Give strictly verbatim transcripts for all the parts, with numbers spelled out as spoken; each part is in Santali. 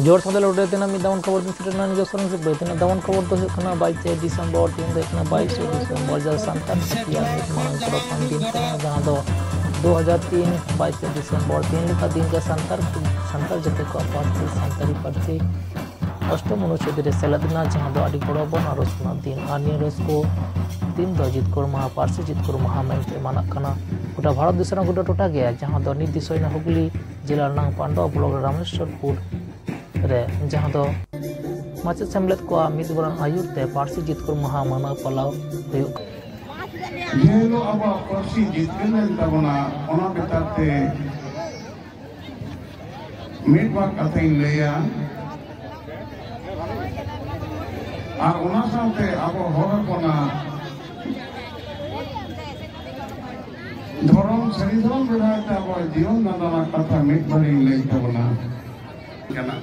ᱡᱚᱦᱟᱨ ᱥᱟᱶᱛᱮ ᱞᱚᱰᱮ ᱛᱮᱱᱟᱜ ᱢᱤᱫ ᱫᱟᱢᱟᱱ ᱠᱷᱚᱵᱚᱨ ᱫᱚ ᱥᱮᱴᱮᱨ ᱮᱱᱟ ᱱᱤᱡᱚ ᱥᱚᱨᱮᱱ ᱥᱮ ᱵᱟᱹᱭ ᱛᱮᱱᱟᱜ ᱫᱟᱢᱟᱱ ᱠᱷᱚᱵᱚᱨ ᱫᱚ ᱦᱩᱭᱩᱜ ᱠᱟᱱᱟ ᱵᱟᱭᱤᱥᱮ ᱰᱤᱥᱮᱢᱵᱚᱨ, ᱛᱮᱦᱮᱧ ᱫᱚ ᱦᱩᱭᱩᱜ ᱠᱟᱱᱟ ᱵᱟᱭᱤᱥᱮ ᱰᱤᱥᱮᱢᱵᱚᱨ, ᱡᱟᱦᱟᱸ ᱥᱟᱱᱛᱟᱲ ᱠᱚᱣᱟᱜ ᱢᱤᱫ ᱢᱟᱨᱟᱝ ᱯᱚᱨᱚᱵᱽ ᱟᱱ ᱫᱤᱱ ᱠᱟᱱᱟ, ᱡᱟᱦᱟᱸ ᱫᱚ ᱫᱩ ᱦᱟᱡᱟᱨ ᱛᱤᱱ ᱵᱟᱭᱤᱥᱮ ᱰᱤᱥᱮᱢᱵᱚᱨ ᱛᱮᱦᱮᱧ ᱞᱮᱠᱟ ᱫᱤᱱ ᱨᱮ ᱥᱟᱱᱛᱟᱲ ᱥᱟᱱᱛᱟᱲ ᱡᱟᱹᱛᱤ ᱠᱚᱣᱟᱜ ᱯᱟᱹᱨᱥᱤ ᱥᱟᱱᱛᱟᱲᱤ ᱯᱟᱹᱨᱥᱤ ᱚᱥᱴᱚᱢ ᱚᱱᱩᱪᱷᱮᱫ ᱨᱮ ᱥᱮᱞᱮᱫ ᱮᱱᱟ, ᱡᱟᱦᱟᱸ ᱫᱚ ᱟᱹᱰᱤ ᱜᱚᱨᱚᱵᱽ ᱟᱱ ᱟᱨ ᱨᱟᱹᱥᱠᱟᱹ ᱟᱱᱟᱜ ᱫᱤᱱ᱾ ᱟᱨ ᱱᱤᱭᱟᱹ ᱨᱟᱹᱥᱠᱟᱹ ᱫᱤᱱ ᱫᱚ ᱡᱤᱛᱠᱟᱹᱨ ᱢᱟᱦᱟ, ᱯᱟᱹᱨᱥᱤ ᱡᱤᱛᱠᱟᱹᱨ ᱢᱟᱦᱟ ᱢᱮᱱᱛᱮ ᱢᱟᱱᱟᱜ ᱠᱟᱱᱟ᱾ ᱜᱚᱴᱟ ᱵᱷᱟᱨᱚᱛ ᱫᱤᱥᱚᱢ ᱨᱮᱱᱟᱜ ᱜᱚᱴᱟ ᱴᱚᱴᱷᱟ ᱜᱮ, ᱡᱟᱦᱟᱸ ᱫᱚ ᱱᱤᱛ ᱫᱤᱥᱟᱹᱭᱮᱱᱟ ᱦᱩᱜᱽᱞᱤ ᱡᱮᱞᱟ ᱨᱮᱱᱟᱜ ᱯᱟᱱᱰᱩᱣᱟ ᱵᱞᱚᱠ ᱨᱟᱢᱮᱥᱣᱚᱨᱯᱩᱨ ᱨᱮ, ᱡᱟᱦᱟᱸ ᱫᱚ ᱢᱟᱪᱮᱫ ᱥᱮᱢᱞᱮᱫ ᱠᱚᱣᱟᱜ ᱢᱤᱫ ᱵᱟᱨᱟᱱ ᱟᱹᱭᱩᱨ ᱛᱮ ᱯᱟᱹᱨᱥᱤ ᱡᱤᱛᱠᱟᱹᱨ ᱢᱟᱦᱟ ᱢᱟᱱᱟᱣ ᱯᱟᱞᱟᱣ ᱦᱩᱭᱩᱜ ᱠᱟᱱᱟ᱾ ᱡᱮ ᱦᱤᱞᱳᱜ ᱟᱵᱚᱣᱟᱜ ᱯᱟᱹᱨᱥᱤ ᱡᱤᱛᱠᱟᱹᱨ ᱞᱮᱱ ᱛᱟᱵᱚᱱᱟ, ᱚᱱᱟ ᱵᱮᱯᱟᱨ ᱛᱮ ᱢᱤᱫ ᱵᱟᱨ ᱠᱟᱛᱷᱟᱧ ᱞᱟᱹᱭᱟ᱾ ᱟᱨ ᱚᱱᱟ ᱥᱟᱶᱛᱮ ᱟᱵᱚ ᱦᱚᱲ ᱦᱚᱯᱚᱱᱟᱜ ᱫᱷᱚᱨᱚᱢ, ᱥᱟᱹᱨᱤ ᱫᱷᱚᱨᱚᱢ ᱵᱮᱵᱷᱟᱨ ᱛᱮ ᱟᱵᱚᱣᱟᱜ ᱡᱤᱭᱚᱱ ᱰᱟᱸᱰᱟ ᱨᱮᱱᱟᱜ ᱠᱟᱛᱷᱟ ᱢᱤᱫ ᱵᱟᱨᱤᱧ ᱞᱟᱹᱭ ᱛᱟᱵᱚᱱᱟ᱾ ᱠᱟᱱᱟ᱾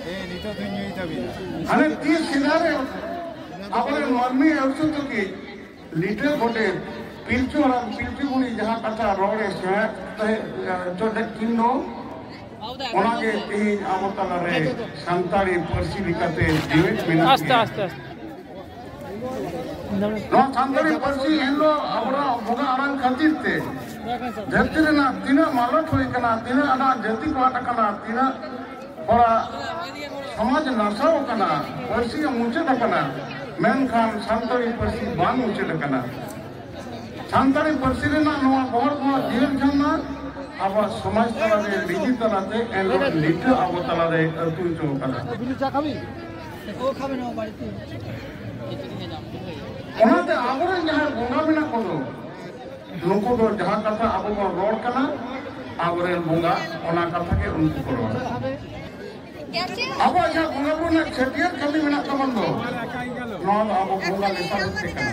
ᱦᱮᱸ, ᱱᱤᱛᱚᱜ ᱫᱚᱧ ᱧᱩᱭ ᱛᱟᱵᱤᱱᱟ᱾ ᱦᱟᱱᱮ ᱛᱤᱥ ᱥᱮᱫᱟᱭ ᱨᱮ ᱟᱵᱚᱨᱮᱱ ᱢᱟᱹᱱᱢᱤ ᱟᱹᱥᱩᱞ ᱛᱟᱹᱠᱤᱱ ᱞᱤᱴᱟᱹ ᱜᱚᱰᱮᱛ ᱯᱤᱞᱪᱩ ᱦᱟᱲᱟᱢ ᱯᱤᱞᱪᱩ ᱵᱩᱲᱦᱤ ᱡᱟᱦᱟᱸ ᱠᱟᱛᱷᱟ ᱨᱚᱲᱮ ᱥᱮᱬᱟ ᱛᱟᱦᱮᱸ ᱦᱚᱪᱚ ᱞᱮᱫ ᱠᱤᱱ ᱫᱚ, ᱚᱱᱟᱜᱮ ᱛᱮᱦᱮᱧ ᱟᱵᱚ ᱛᱟᱞᱟᱨᱮ ᱥᱟᱱᱛᱟᱲᱤ ᱯᱟᱹᱨᱥᱤ ᱞᱮᱠᱟᱛᱮ ᱡᱤᱣᱮᱫ ᱢᱮᱱᱟᱜ ᱟᱥᱛᱮ, ᱜᱮᱭᱟ᱾ ᱟᱥᱛᱮ, ᱟᱥᱛᱮ᱾ ᱱᱚᱣᱟ ᱥᱟᱱᱛᱟᱲᱤ ᱯᱟᱹᱨᱥᱤ ᱮᱱᱦᱤᱞᱳᱜ ᱟᱵᱚᱱᱟᱜ ᱵᱚᱸᱜᱟ ᱟᱲᱟᱝ ᱠᱷᱟᱹᱛᱤᱨ ᱛᱮ ᱫᱷᱟᱹᱨᱛᱤ ᱨᱮᱱᱟᱜ ᱛᱤᱱᱟᱹᱜ ᱢᱟᱞᱚᱴ ᱦᱩᱭ ᱠᱟᱱᱟ, ᱛᱤᱱᱟᱹᱜ ᱟᱱᱟᱜ ᱡᱟᱹᱛᱤ ᱠᱚ ᱟᱫ ᱟᱠᱟᱱᱟ, ᱛᱤᱱᱟᱹᱜ ᱦᱚᱲᱟᱜ ᱥᱚᱢᱟᱡᱽ ᱱᱟᱥᱟᱣ ᱟᱠᱟᱱᱟ, ᱯᱟᱹᱨᱥᱤ ᱢᱩᱪᱟᱹᱫ ᱟᱠᱟᱱᱟ, ᱢᱮᱱᱠᱷᱟᱱ ᱥᱟᱱᱛᱟᱲᱤ ᱯᱟᱹᱨᱥᱤ ᱵᱟᱝ ᱢᱩᱪᱟᱹᱫ ᱟᱠᱟᱱᱟ᱾ ᱥᱟᱱᱛᱟᱲᱤ ᱯᱟᱹᱨᱥᱤ ᱨᱮᱱᱟᱜ ᱱᱚᱣᱟ ᱜᱚᱦᱚᱲ ᱜᱚᱦᱚᱲ ᱡᱤᱭᱚᱱ ᱡᱷᱟᱨᱱᱟ ᱟᱵᱚᱣᱟᱜ ᱥᱚᱢᱟᱡᱽ ᱛᱟᱞᱟᱨᱮ, ᱱᱤᱡᱮ ᱛᱟᱞᱟᱛᱮ ᱮᱱᱦᱤᱞᱳᱜ ᱞᱤᱴᱟᱹ ᱟᱵᱚ ᱛᱟᱞᱟᱨᱮ ᱟᱹᱛᱩ ᱦᱚᱪᱚ ᱟᱠᱟᱫᱟ᱾ ᱚᱱᱟᱛᱮ ᱟᱵᱚᱨᱮᱱ ᱡᱟᱦᱟᱸᱭ ᱵᱚᱸᱜᱟ ᱢᱮᱱᱟᱜ ᱠᱚᱫᱚ, ᱱᱩᱠᱩ ᱫᱚ ᱡᱟᱦᱟᱸ ᱠᱟᱛᱷᱟ ᱟᱵᱚ ᱵᱚᱱ ᱨᱚᱲ ᱠᱟᱱᱟ, ᱟᱵᱚᱨᱮᱱ ᱵᱚᱸᱜᱟ ᱚᱱᱟ ᱠᱟᱛᱷᱟ ᱜᱮ ᱩᱱᱠᱩ ᱠᱚ ᱨᱚᱲᱟ᱾ ᱟᱵᱚᱣᱟᱜ ᱡᱟᱦᱟᱸ ᱵᱚᱸᱜᱟ ᱵᱩᱨᱩ ᱨᱮᱱᱟᱜ ᱪᱷᱟᱹᱴᱭᱟᱹᱨ ᱠᱟᱹᱢᱤ ᱢᱮᱱᱟᱜ ᱛᱟᱵᱚᱱ ᱫᱚ, ᱱᱚᱣᱟ ᱫᱚ ᱟᱵᱚ ᱵᱚᱸᱜᱟ ᱞᱮᱠᱟ ᱵᱷᱟᱵ ᱛᱮ ᱠᱟᱱᱟ᱾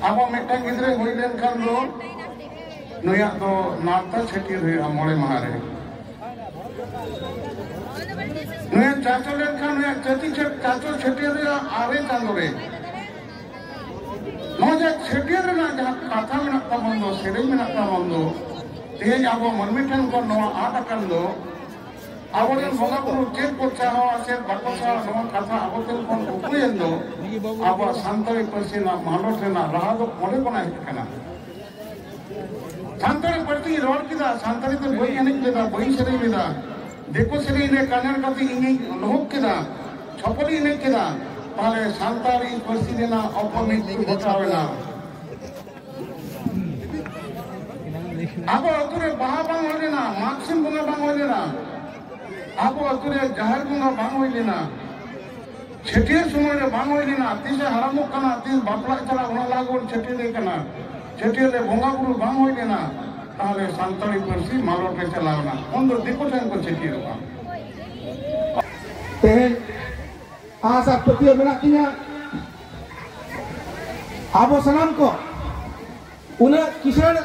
ᱟᱵᱚ ᱢᱤᱫᱴᱟᱝ ᱜᱤᱫᱽᱨᱟᱹ ᱦᱩᱭ ᱞᱮᱱᱠᱷᱟᱱ ᱫᱚ, ᱱᱩᱭᱟᱜ ᱫᱚ ᱱᱟᱲᱛᱟ ᱪᱷᱟᱹᱴᱭᱟᱹᱨ ᱦᱩᱭᱩᱜᱼᱟ ᱢᱚᱬᱮ ᱢᱟᱦᱟ ᱨᱮ᱾ ᱱᱩᱭᱟᱜ ᱪᱟᱪᱚ ᱞᱮᱱᱠᱷᱟᱱ ᱱᱩᱭᱟᱜ ᱪᱟᱹᱛᱤ ᱪᱷᱟᱹ-, ᱪᱟᱪᱚ ᱪᱷᱟᱹᱴᱭᱟᱹᱨ ᱦᱩᱭᱩᱜᱼᱟ ᱟᱨᱮ ᱪᱟᱸᱫᱳ ᱨᱮ᱾ ᱱᱚᱣᱟ ᱡᱟᱦᱟᱸ ᱪᱷᱟᱹᱴᱭᱟᱹᱨ ᱨᱮᱱᱟᱜ ᱡᱟᱦᱟᱸ ᱠᱟᱛᱷᱟ ᱢᱮᱱᱟᱜ ᱛᱟᱵᱚᱱ ᱫᱚ, ᱥᱮᱨᱮᱧ ᱢᱮᱱᱟᱜ ᱛᱟᱵᱚᱱ ᱫᱚ, ᱛᱮᱦᱮᱧ ᱟᱵᱚ ᱢᱟᱹᱱᱢᱤ ᱴᱷᱮᱱ ᱠᱷᱚᱱ ᱱᱚᱣᱟ ᱟᱫ ᱟᱠᱟᱱ ᱫᱚ, ᱟᱵᱚᱨᱮᱱ ᱵᱚᱸᱜᱟ ᱵᱩᱨᱩ ᱪᱮᱫ ᱠᱚ ᱪᱟᱦᱟᱣᱟ, ᱪᱮᱫ ᱵᱟᱠᱚ ᱪᱟᱦᱟᱣᱟ, ᱱᱚᱣᱟ ᱠᱟᱛᱷᱟ ᱟᱵᱚ ᱴᱷᱮᱱ ᱠᱷᱚᱱ ᱩᱠᱩᱭᱮᱱ ᱫᱚ ᱟᱵᱚᱣᱟᱜ ᱥᱟᱱᱛᱟᱲᱤ ᱯᱟᱹᱨᱥᱤ ᱨᱮᱱᱟᱜ ᱢᱟᱞᱚᱴ ᱨᱮᱱᱟᱜ ᱨᱟᱦᱟ ᱫᱚ ᱚᱸᱰᱮ ᱠᱷᱚᱱᱟᱜ ᱦᱮᱡ ᱟᱠᱟᱱᱟ᱾ ᱥᱟᱱᱛᱟᱲᱤ ᱯᱟᱹᱨᱥᱤᱧ ᱨᱚᱲ ᱠᱮᱫᱟ, ᱥᱟᱱᱛᱟᱲᱤ ᱛᱮ ᱵᱟᱹᱧ ᱮᱱᱮᱡ ᱞᱮᱫᱟ, ᱵᱟᱹᱧ ᱥᱮᱨᱮᱧ ᱞᱮᱫᱟ, ᱫᱤᱠᱩ ᱥᱮᱨᱮᱧ ᱨᱮ ᱠᱟᱱᱮᱨ ᱠᱟᱛᱮ ᱤᱧᱤᱧ ᱞᱩᱦᱩᱠ ᱠᱮᱫᱟ, ᱪᱷᱚᱯᱚᱞᱤᱧ ᱮᱱᱮᱡ ᱠᱮᱫᱟ, ᱛᱟᱦᱞᱮ ᱥᱟᱱᱛᱟᱲᱤ ᱯᱟᱹᱨᱥᱤ ᱨᱮᱱᱟᱜ ᱚᱯᱚᱢᱤᱫ ᱜᱷᱚᱴᱟᱣ ᱮᱱᱟ᱾ ᱟᱵᱚ ᱟᱹᱛᱩ ᱨᱮ ᱵᱟᱦᱟ ᱵᱟᱝ ᱦᱩᱭ ᱞᱮᱱᱟ, ᱢᱟᱜᱽ ᱥᱤᱢ ᱵᱚᱸᱜᱟ ᱵᱟᱝ ᱦᱩᱭ ᱞᱮᱱᱟ, ᱟᱵᱚ ᱟᱹᱛᱩ ᱨᱮ ᱡᱟᱦᱮᱨ ᱵᱚᱸᱜᱟ ᱵᱟᱝ ᱦᱩᱭ ᱞᱮᱱᱟ, ᱪᱷᱟᱹᱴᱭᱟᱹᱨ ᱥᱚᱢᱚᱭ ᱨᱮ ᱵᱟᱝ ᱦᱩᱭ ᱞᱮᱱᱟ, ᱛᱤᱥᱮ ᱦᱟᱲᱟᱢᱚᱜ ᱠᱟᱱᱟ, ᱛᱤᱥ ᱵᱟᱯᱞᱟᱜ ᱪᱟᱞᱟᱜ, ᱚᱱᱟ ᱞᱟᱦᱟ ᱵᱚᱱ ᱪᱷᱟᱹᱴᱭᱟᱹᱨ ᱮ ᱠᱟᱱᱟ, ᱪᱷᱟᱹᱴᱭᱟᱹᱨ ᱨᱮ ᱵᱚᱸᱜᱟ ᱵᱩᱨᱩ ᱵᱟᱝ ᱦᱩᱭ ᱞᱮᱱᱟ, ᱛᱟᱦᱞᱮ ᱥᱟᱱᱛᱟᱲᱤ ᱯᱟᱹᱨᱥᱤ ᱢᱟᱞᱚᱴ ᱨᱮ ᱪᱟᱞᱟᱣ ᱮᱱᱟ, ᱩᱱ ᱫᱚ ᱫᱤᱠᱩ ᱴᱷᱮᱱ ᱠᱚ ᱪᱷᱟᱹᱴᱭᱟᱹᱨᱚᱜᱼᱟ᱾ ᱛᱮᱦᱮᱧ ᱟᱥ ᱟᱨ ᱯᱟᱹᱛᱭᱟᱹᱣ ᱢᱮᱱᱟᱜ ᱛᱤᱧᱟ, ᱟᱵᱚ ᱥᱟᱱᱟᱢ ᱠᱚ ᱩᱱᱟᱹᱜ ᱠᱤᱥᱟᱹᱬ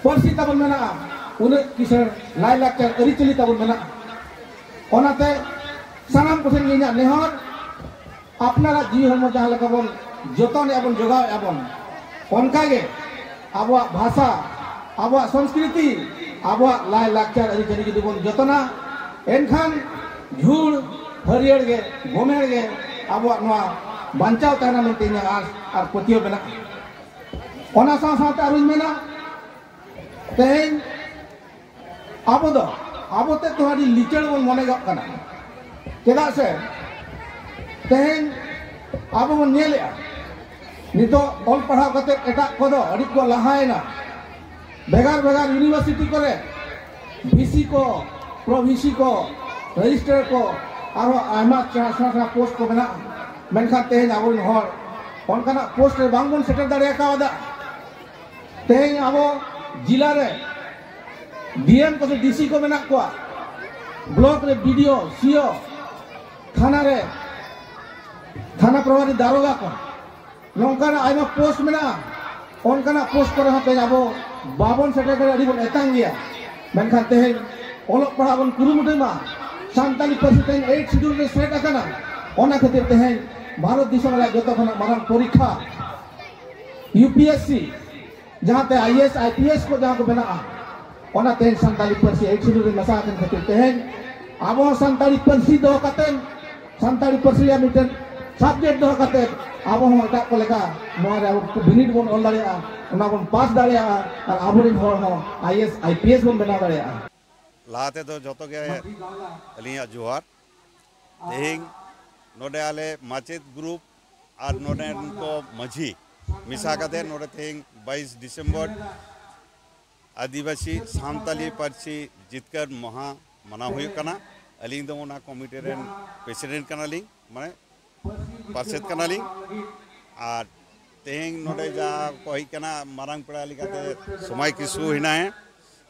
ᱯᱟᱹᱨᱥᱤ ᱛᱟᱵᱚᱱ ᱢᱮᱱᱟᱜᱼᱟ, ᱩᱱᱟᱹᱜ ᱠᱤᱥᱟᱹᱬ ᱞᱟᱭᱼᱞᱟᱠᱪᱟᱨ ᱟᱹᱨᱤᱪᱟᱹᱞᱤ ᱛᱟᱵᱚᱱ ᱢᱮᱱᱟᱜᱼᱟ᱾ ᱚᱱᱟᱛᱮ ᱥᱟᱱᱟᱢ ᱠᱚᱴᱷᱮᱱ ᱜᱮ ᱤᱧᱟᱹᱜ ᱱᱮᱦᱚᱨ, ᱟᱯᱱᱟᱨᱟᱜ ᱡᱤᱣᱤ ᱦᱚᱲᱢᱚ ᱡᱟᱦᱟᱸ ᱞᱮᱠᱟ ᱵᱚᱱ ᱡᱚᱛᱚᱱᱮᱜᱼᱟ ᱵᱚᱱ, ᱡᱚᱜᱟᱣᱮᱜᱼᱟ ᱵᱚᱱ, ᱚᱱᱠᱟᱜᱮ ᱟᱵᱚᱣᱟᱜ ᱵᱷᱟᱥᱟ, ᱟᱵᱚᱣᱟᱜ ᱥᱚᱝᱥᱠᱨᱤᱛᱤ, ᱟᱵᱚᱣᱟᱜ ᱞᱟᱭᱼᱞᱟᱠᱪᱟᱨ ᱟᱹᱨᱤᱪᱟᱹᱞᱤ ᱡᱩᱫᱤ ᱵᱚᱱ ᱡᱚᱛᱚᱱᱟ, ᱮᱱᱠᱷᱟᱱ ᱡᱷᱩᱲ ᱦᱟᱹᱨᱭᱟᱹᱲ ᱜᱮ, ᱜᱚᱢᱮᱲ ᱜᱮ ᱟᱵᱚᱣᱟᱜ ᱱᱚᱣᱟ ᱵᱟᱧᱪᱟᱣ ᱛᱟᱦᱮᱱᱟ ᱢᱮᱱᱛᱮ ᱤᱧᱟᱹᱜ ᱟᱸᱥ ᱟᱨ ᱯᱟᱹᱛᱭᱟᱹᱣ ᱢᱮᱱᱟᱜᱼᱟ᱾ ᱚᱱᱟ ᱥᱟᱶ ᱥᱟᱶᱛᱮ ᱟᱨᱚᱧ ᱢᱮᱱᱟ, ᱛᱮᱦᱮᱧ ᱟᱵᱚ ᱫᱚ ᱟᱵᱚ ᱛᱮᱫ ᱛᱮᱦᱚᱸ ᱟᱹᱰᱤ ᱞᱤᱪᱟᱹᱲ ᱵᱚᱱ ᱢᱚᱱᱮ ᱜᱚᱜ ᱠᱟᱱᱟ᱾ ᱪᱮᱫᱟᱜ ᱥᱮ ᱛᱮᱦᱮᱧ ᱟᱵᱚ ᱵᱚᱱ ᱧᱮᱞᱮᱜᱼᱟ, ᱱᱤᱛᱚᱜ ᱚᱞ ᱯᱟᱲᱦᱟᱣ ᱠᱟᱛᱮ ᱮᱴᱟᱜ ᱠᱚᱫᱚ ᱟᱹᱰᱤ ᱠᱚ ᱞᱟᱦᱟᱭᱮᱱᱟ᱾ ᱵᱷᱮᱜᱟᱨ ᱵᱷᱮᱜᱟᱨ ᱤᱭᱩᱱᱤᱵᱷᱟᱨᱥᱤᱴᱤ ᱠᱚᱨᱮ ᱵᱷᱤᱥᱤ ᱠᱚ, ᱯᱨᱚ ᱵᱷᱤᱥᱤ ᱠᱚ, ᱨᱮᱡᱤᱥᱴᱟᱨ ᱠᱚ, ᱟᱨᱦᱚᱸ ᱟᱭᱢᱟ ᱥᱮᱬᱟ ᱥᱮᱬᱟ ᱯᱳᱥᱴ ᱠᱚ ᱢᱮᱱᱟᱜᱼᱟ᱾ ᱢᱮᱱᱠᱷᱟᱱ ᱛᱮᱦᱮᱧ ᱟᱵᱚᱨᱮᱱ ᱦᱚᱲ ᱚᱱᱠᱟᱱᱟᱜ ᱯᱳᱥᱴ ᱨᱮ ᱵᱟᱝᱵᱚᱱ ᱥᱮᱴᱮᱨ ᱫᱟᱲᱮ ᱠᱟᱣᱫᱟ᱾ ᱛᱮᱦᱮᱧ ᱟᱵᱚ ᱡᱤᱞᱟ ᱨᱮ ᱰᱤ ᱮᱢ ᱠᱚ ᱥᱮ ᱰᱤ ᱥᱤ ᱠᱚ ᱢᱮᱱᱟᱜ ᱠᱚᱣᱟ, ᱵᱞᱚᱠ ᱨᱮ ᱵᱤ ᱰᱤ ᱳ, ᱥᱤ ᱳ, ᱛᱷᱟᱱᱟ ᱨᱮ ᱛᱷᱟᱱᱟ ᱯᱨᱚᱦᱟᱨᱤ ᱫᱟᱨᱚᱜᱟ ᱠᱚ, ᱱᱚᱝᱠᱟᱱᱟᱜ ᱟᱭᱢᱟ ᱯᱳᱥᱴ ᱢᱮᱱᱟᱜᱼᱟ᱾ ᱚᱱᱠᱟᱱᱟᱜ ᱯᱳᱥᱴ ᱠᱚᱨᱮ ᱦᱚᱸ ᱛᱮᱦᱮᱧ ᱟᱵᱚ ᱵᱟᱵᱚᱱ ᱥᱮᱴᱮᱨ ᱫᱟᱲᱮᱭᱟᱜᱼᱟ, ᱟᱹᱰᱤ ᱵᱚᱱ ᱮᱛᱟᱝ ᱜᱮᱭᱟ᱾ ᱢᱮᱱᱠᱷᱟᱱ ᱛᱮᱦᱮᱧ ᱚᱞᱚᱜ ᱯᱟᱲᱦᱟᱜ ᱵᱚᱱ ᱠᱩᱨᱩᱢᱩᱴᱩᱭ ᱢᱟ᱾ ᱥᱟᱱᱛᱟᱞᱤ ᱯᱟᱹᱨᱥᱤ ᱛᱮᱦᱮᱧ ᱮᱭᱤᱴ ᱥᱤᱰᱩᱞ ᱨᱮ ᱥᱮᱴ ᱟᱠᱟᱱᱟ᱾ ᱚᱱᱟ ᱠᱷᱟᱹᱛᱤᱨ ᱛᱮᱦᱮᱧ ᱵᱷᱟᱨᱚᱛ ᱫᱤᱥᱚᱢ ᱨᱮᱭᱟᱜ ᱡᱚᱛᱚ ᱠᱷᱚᱱᱟᱜ ᱢᱟᱨᱟᱝ ᱯᱚᱨᱤᱠᱷᱟ ᱤᱭᱩ ᱯᱤ ᱮᱥ ᱥᱤ, ᱡᱟᱦᱟᱸᱛᱮ I A S, I P S ᱠᱚ ᱡᱟᱦᱟᱸ ᱠᱚ ᱵᱮᱱᱟᱜᱼᱟ, ᱚᱱᱟ ᱛᱮᱦᱮᱧ ᱥᱟᱱᱛᱟᱲᱤ ᱯᱟᱹᱨᱥᱤ ᱮᱭᱤᱴ ᱥᱤᱰᱩᱞ ᱨᱮ ᱢᱮᱥᱟ ᱟᱠᱟᱱ ᱠᱷᱟᱹᱛᱤᱨ ᱛᱮᱦᱮᱧ ᱟᱵᱚ ᱦᱚᱸ ᱥᱟᱱᱛᱟᱲᱤ ᱯᱟᱹᱨᱥᱤ ᱫᱚᱦᱚ ᱠᱟᱛᱮ, ᱥᱟᱱᱛᱟᱲᱤ ᱯᱟᱹᱨᱥᱤ ᱨᱮᱭᱟᱜ ᱢᱤᱫᱴᱮᱱ ᱥᱟᱵᱡᱮᱠᱴ ᱫᱚᱦᱚ ᱠᱟᱛᱮ ᱟᱵᱚ ᱦᱚᱸ ᱮᱴᱟᱜ ᱠᱚ ᱞᱮᱠᱟ ᱱᱚᱣᱟ ᱨᱮ ᱟᱵᱚ ᱵᱤᱱᱤᱰ ᱵᱚᱱ ᱚᱞ ᱫᱟᱲᱮᱭᱟᱜᱼᱟ, ᱚᱱᱟ ᱵᱚᱱ ᱯᱟᱥ ᱫᱟᱲᱮᱭᱟᱜᱼᱟ ᱟᱨ ᱟᱵᱚᱨᱮᱱ ᱦᱚᱲ ᱦᱚᱸ I A S, I P S ᱵᱚᱱ ᱵᱮᱱᱟᱣ ᱫᱟᱲᱮᱭᱟᱜᱼᱟ᱾ ᱞᱟᱦᱟ ᱛᱮᱫᱚ ᱡᱚᱛᱚ ᱜᱮ ᱟᱹᱞᱤᱧᱟᱜ ᱡᱚᱦᱟᱨ᱾ ᱛᱮᱦᱮᱧ ᱱᱚᱰᱮ ᱟᱞᱮ ᱢᱟᱪᱮᱫ ᱜᱨᱩᱯ ᱟᱨ ᱱᱚᱰᱮᱱ ᱠᱚ ᱢᱟᱹᱡᱷᱤ ᱢᱮᱥᱟ ᱠᱟᱛᱮ ᱱᱚᱰᱮ ᱛᱮᱦᱮᱧ ᱵᱟᱭᱤᱥ ᱰᱤᱥᱮᱢᱵᱚᱨ ᱟᱹᱫᱤᱵᱟᱹᱥᱤ ᱥᱟᱱᱛᱟᱞᱤ ᱯᱟᱹᱨᱥᱤ ᱡᱤᱛᱠᱟᱹᱨ ᱢᱟᱦᱟ ᱢᱟᱱᱟᱣ ᱦᱩᱭᱩᱜ ᱠᱟᱱᱟ᱾ ᱟᱹᱞᱤᱧ ᱫᱚ ᱚᱱᱟ ᱠᱚᱢᱤᱴᱤ ᱨᱮᱱ ᱯᱨᱮᱥᱤᱰᱮᱱᱴ ᱠᱟᱱᱟᱞᱤᱧ, ᱢᱟᱱᱮ ᱯᱟᱨᱥᱮᱛ ᱠᱟᱱᱟᱞᱤᱧ᱾ ᱟᱨ ᱛᱮᱦᱮᱧ ᱱᱚᱰᱮ ᱡᱟ ᱠᱚ ᱦᱮᱡ ᱠᱟᱱᱟ, ᱢᱟᱨᱟᱝ ᱯᱮᱲᱟ ᱞᱮᱠᱟᱛᱮ ᱥᱚᱢᱟᱭ ᱠᱤᱥᱠᱩ ᱦᱮᱱᱟᱭᱟ,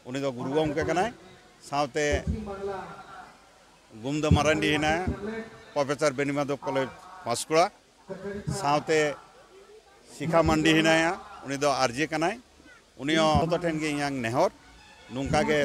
ᱩᱱᱤ ᱫᱚ ᱜᱩᱨᱩ ᱜᱚᱢᱠᱮ ᱠᱟᱱᱟᱭ, ᱥᱟᱶᱛᱮ ᱜᱩᱢᱫᱟ ᱢᱟᱨᱟᱱᱰᱤ ᱦᱮᱱᱟᱭᱟ, ᱯᱨᱚᱯᱷᱮᱥᱚᱨ ᱵᱮᱱᱤᱢᱟᱫᱷᱚᱵ ᱠᱚᱞᱮᱡᱽ ᱯᱟᱸᱥᱠᱩᱲᱟ, ᱥᱟᱶᱛᱮ ᱥᱤᱠᱷᱟ ᱢᱟᱱᱰᱤ ᱦᱮᱱᱟᱭᱟ, ᱩᱱᱤ ᱫᱚ ᱟᱨ ᱡᱮ ᱠᱟᱱᱟᱭ᱾ ᱩᱱᱤ ᱦᱚᱸ ᱡᱚᱛᱚ ᱴᱷᱮᱱ ᱜᱮ ᱤᱧᱟᱹᱝ ᱱᱮᱦᱚᱨ, ᱱᱚᱝᱠᱟ ᱜᱮ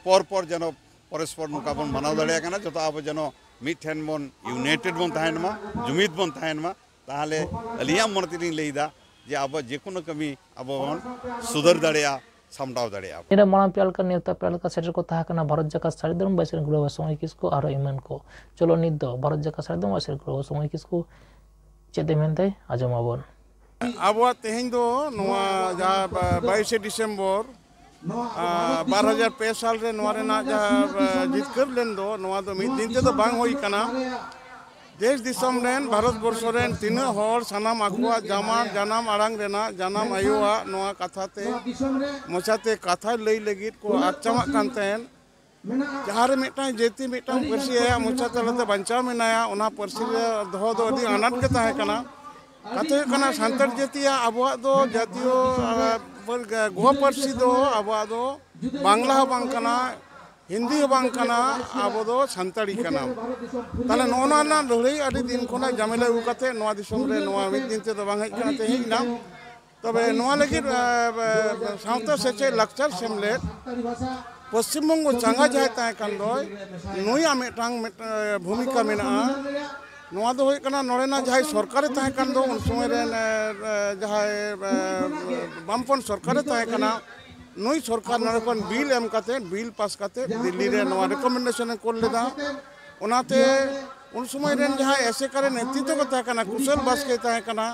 ᱯᱚᱨ ᱯᱚᱨ ᱡᱮᱱᱚ ᱯᱚᱨᱚᱥᱯᱚᱨ ᱱᱚᱝᱠᱟ ᱵᱚᱱ ᱢᱟᱱᱟᱣ ᱫᱟᱲᱮᱭᱟᱜ ᱠᱟᱱᱟ, ᱡᱚᱛᱚ ᱟᱵᱚ ᱡᱮᱱᱚ ᱢᱤᱫ ᱴᱷᱮᱱ ᱵᱚᱱ ᱤᱭᱩᱱᱟᱭᱴᱮᱰ ᱵᱚᱱ ᱛᱟᱦᱮᱱ ᱢᱟ, ᱡᱩᱢᱤᱫ ᱵᱚᱱ ᱛᱟᱦᱮᱱ ᱢᱟ, ᱛᱟᱦᱚᱞᱮ ᱟᱹᱞᱤᱧᱟᱜ ᱢᱚᱱᱮ ᱛᱮᱞᱤᱧ ᱞᱟᱹᱭᱫᱟ ᱡᱮ ᱟᱵᱚ ᱡᱮᱠᱳᱱᱳ ᱠᱟᱹᱢᱤ ᱟᱵᱚ ᱵᱚᱱ ᱥᱩᱫᱷᱟᱹᱨ ᱫᱟᱲᱮᱭᱟᱜᱼᱟ, ᱥᱟᱢᱴᱟᱣ ᱫᱟᱲᱮᱭᱟᱜᱼᱟ ᱵᱚᱱ᱾ ᱱᱤᱭᱟᱹ ᱢᱟᱲᱟᱝ ᱯᱮᱲᱟ ᱞᱮᱠᱟ ᱱᱮᱣᱛᱟ ᱯᱮᱲᱟ ᱞᱮᱠᱟ ᱥᱮᱴᱮᱨ ᱠᱚ ᱛᱟᱦᱮᱸ ᱠᱟᱱᱟ ᱵᱷᱟᱨᱚᱛ ᱡᱟᱠᱟᱛ ᱥᱟᱹᱨᱤ ᱫᱷᱚᱨᱚᱢ ᱵᱟᱭ ᱥᱮᱨᱮᱧ ᱜᱩᱨᱩ ᱵᱟᱵᱟ ᱥᱚᱢᱟᱭ ᱠᱤᱥᱠᱩ ᱟᱨᱦᱚᱸ ᱮᱢᱟᱱ ᱠᱚ᱾ ᱪᱚᱞᱚ ᱱᱤᱛ ᱫᱚ ᱵᱷᱟᱨᱚᱛ ᱡᱟᱠᱟᱛ ᱥᱟᱹᱨᱤ ᱫᱷᱚᱨᱚᱢ ᱵᱟᱭ ᱥᱮᱨᱮᱧ ᱜᱩᱨᱩ ᱵᱟᱵᱟ ᱥᱚᱢᱟᱭ ᱠᱤᱥᱠᱩ ᱪᱮᱫ ᱮ ᱢᱮᱱᱛᱮ ᱟᱸᱡᱚᱢ ᱟᱵᱚᱱ᱾ ᱟᱵᱚᱣᱟᱜ ᱛᱮᱦᱮᱧ ᱫᱚ ᱱᱚᱣᱟ ᱡᱟᱦᱟᱸ ᱵᱟ-, ᱵᱟᱭᱤᱥᱮ ᱰᱤᱥᱮᱢᱵᱚᱨ, ᱟᱨ, ᱵᱟᱨ ᱦᱟᱡᱟᱨ ᱯᱮ ᱥᱟᱞ ᱨᱮ ᱱᱚᱣᱟ ᱨᱮᱱᱟᱜ ᱡᱟᱦᱟᱸ, ᱟ, ᱡᱤᱛᱠᱟᱹᱨ ᱞᱮᱱ ᱫᱚ, ᱱᱚᱣᱟ ᱫᱚ ᱢᱤᱫ ᱫᱤᱱ ᱛᱮᱫᱚ ᱵᱟᱝ ᱦᱩᱭ ᱠᱟᱱᱟ᱾ ᱫᱮᱥ ᱫᱤᱥᱚᱢ ᱨᱮᱱ, ᱵᱷᱟᱨᱚᱛ ᱵᱚᱨᱥᱚ ᱨᱮᱱ ᱛᱤᱱᱟᱹᱜ ᱦᱚᱲ ᱥᱟᱱᱟᱢ ᱟᱠᱚᱣᱟᱜ ᱡᱟᱢᱟ-, ᱡᱟᱱᱟᱢ ᱟᱲᱟᱝ ᱨᱮᱱᱟᱜ, ᱡᱟᱱᱟᱢ ᱟᱭᱳᱣᱟᱜ ᱱᱚᱣᱟ ᱠᱟᱛᱷᱟ ᱛᱮ, ᱢᱚᱪᱟᱛᱮ ᱠᱟᱛᱷᱟ ᱞᱟᱹᱭ ᱞᱟᱹᱜᱤᱫ ᱠᱚ ᱟᱫ ᱪᱟᱵᱟᱜ ᱠᱟᱱ ᱛᱟᱦᱮᱸᱱ᱾ ᱡᱟᱦᱟᱸ ᱨᱮ ᱢᱤᱫᱴᱟᱝ ᱡᱟᱹᱛᱤ ᱢᱤᱫᱴᱟᱝ ᱯᱟᱹᱨᱥᱤ ᱟᱭᱟᱜ ᱢᱚᱪᱟ ᱛᱟᱞᱟᱛᱮ ᱵᱟᱧᱪᱟᱣ ᱢᱮᱱᱟᱭᱟ, ᱚᱱᱟ ᱯᱟᱹᱨᱥᱤ ᱨᱮ ᱫᱚᱦᱚ ᱫᱚ ᱟᱹᱰᱤ ᱟᱱᱟᱴ ᱜᱮ ᱛᱟᱦᱮᱸ ᱠᱟᱱᱟ᱾ ᱠᱟᱛᱷᱟ ᱦᱩᱭᱩᱜ ᱠᱟᱱᱟ, ᱥᱟᱱᱛᱟᱲ ᱡᱟᱹᱛᱤᱭᱟᱜ ᱟᱵᱚᱣᱟᱜ ᱫᱚ ᱡᱟᱹᱛᱤᱭᱚ, ᱟ, ᱯᱟᱹᱨ-, ᱜᱚ ᱯᱟᱹᱨᱥᱤ ᱫᱚ ᱟᱵᱚᱣᱟᱜ ᱫᱚ ᱵᱟᱝᱞᱟ ᱦᱚᱸ ᱵᱟᱝ ᱠᱟᱱᱟ, ᱦᱤᱱᱫᱤ ᱦᱚᱸ ᱵᱟᱝ ᱠᱟᱱᱟ, ᱟᱵᱚ ᱫᱚ ᱥᱟᱱᱛᱟᱲᱤ ᱠᱟᱱᱟ᱾ ᱛᱟᱦᱞᱮ ᱱᱚᱜᱼᱚ ᱱᱚᱣᱟ ᱨᱮᱱᱟᱜ ᱞᱟᱹᱲᱦᱟᱹᱭ ᱟᱹᱰᱤ ᱫᱤᱱ ᱠᱷᱚᱱᱟᱜ ᱡᱟᱢᱮᱞᱟ ᱟᱹᱜᱩ ᱠᱟᱛᱮ ᱱᱚᱣᱟ ᱫᱤᱥᱚᱢ ᱨᱮ ᱱᱚᱣᱟ ᱢᱤᱫ ᱫᱤᱱ ᱛᱮᱫᱚ ᱵᱟᱝ ᱦᱮᱡ ᱠᱟᱱᱟ, ᱛᱮᱦᱮᱧ ᱦᱮᱡ ᱮᱱᱟ᱾ ᱛᱚᱵᱮ ᱱᱚᱣᱟ ᱞᱟᱹᱜᱤᱫ, ᱟ, ᱟ, ᱥᱟᱶᱛᱟ ᱥᱮᱪᱮᱫ ᱞᱟᱠᱪᱟᱨ ᱥᱮᱢᱞᱮᱫ ᱯᱚᱥᱪᱤᱢ ᱵᱚᱝᱜᱚ ᱪᱟᱸᱜᱟ ᱡᱟᱦᱟᱸᱭ ᱛᱟᱦᱮᱸ ᱠᱟᱱ ᱫᱚᱭ, ᱱᱩᱭᱟᱜ ᱢᱤᱫᱴᱟᱝ, ᱢᱤᱫ, ᱟ, ᱵᱷᱩᱢᱤᱠᱟ ᱢᱮᱱᱟᱜᱼᱟ᱾ ᱱᱚᱣᱟ ᱫᱚ ᱦᱩᱭᱩᱜ ᱠᱟᱱᱟ, ᱱᱚᱰᱮᱱᱟᱜ ᱡᱟᱦᱟᱸᱭ ᱥᱚᱨᱠᱟᱨᱮ ᱛᱟᱦᱮᱸ ᱠᱟᱱ ᱫᱚ, ᱩᱱ ᱥᱚᱢᱚᱭ ᱨᱮᱱ, ᱟ, ᱟ, ᱡᱟᱦᱟᱸᱭ, ᱟ, ᱵᱟᱢᱯᱚᱱ ᱥᱚᱨᱠᱟᱨᱮ ᱛᱟᱦᱮᱸ ᱠᱟᱱᱟ, ᱱᱩᱭ ᱥᱚᱨᱠᱟᱨ ᱱᱚᱰᱮ ᱠᱷᱚᱱ ᱵᱤᱞ ᱮᱢ ᱠᱟᱛᱮ, ᱵᱤᱞ ᱯᱟᱥ ᱠᱟᱛᱮ ᱫᱤᱞᱞᱤ ᱨᱮ ᱱᱚᱣᱟ ᱨᱮᱠᱚᱢᱮᱱᱰᱮᱥᱚᱱ ᱮ ᱠᱳᱞ ᱞᱮᱫᱟ᱾ ᱚᱱᱟᱛᱮ ᱩᱱ ᱥᱚᱢᱚᱭ ᱨᱮᱱ ᱡᱟᱦᱟᱸᱭ ᱮᱥᱮᱠᱟ ᱨᱮᱱ ᱱᱮᱛᱨᱤᱛᱵ ᱠᱚ ᱛᱟᱦᱮᱸ ᱠᱟᱱᱟ, ᱠᱩᱥᱚᱞ ᱵᱟᱥᱠᱮ ᱛᱟᱦᱮᱸ ᱠᱟᱱᱟ,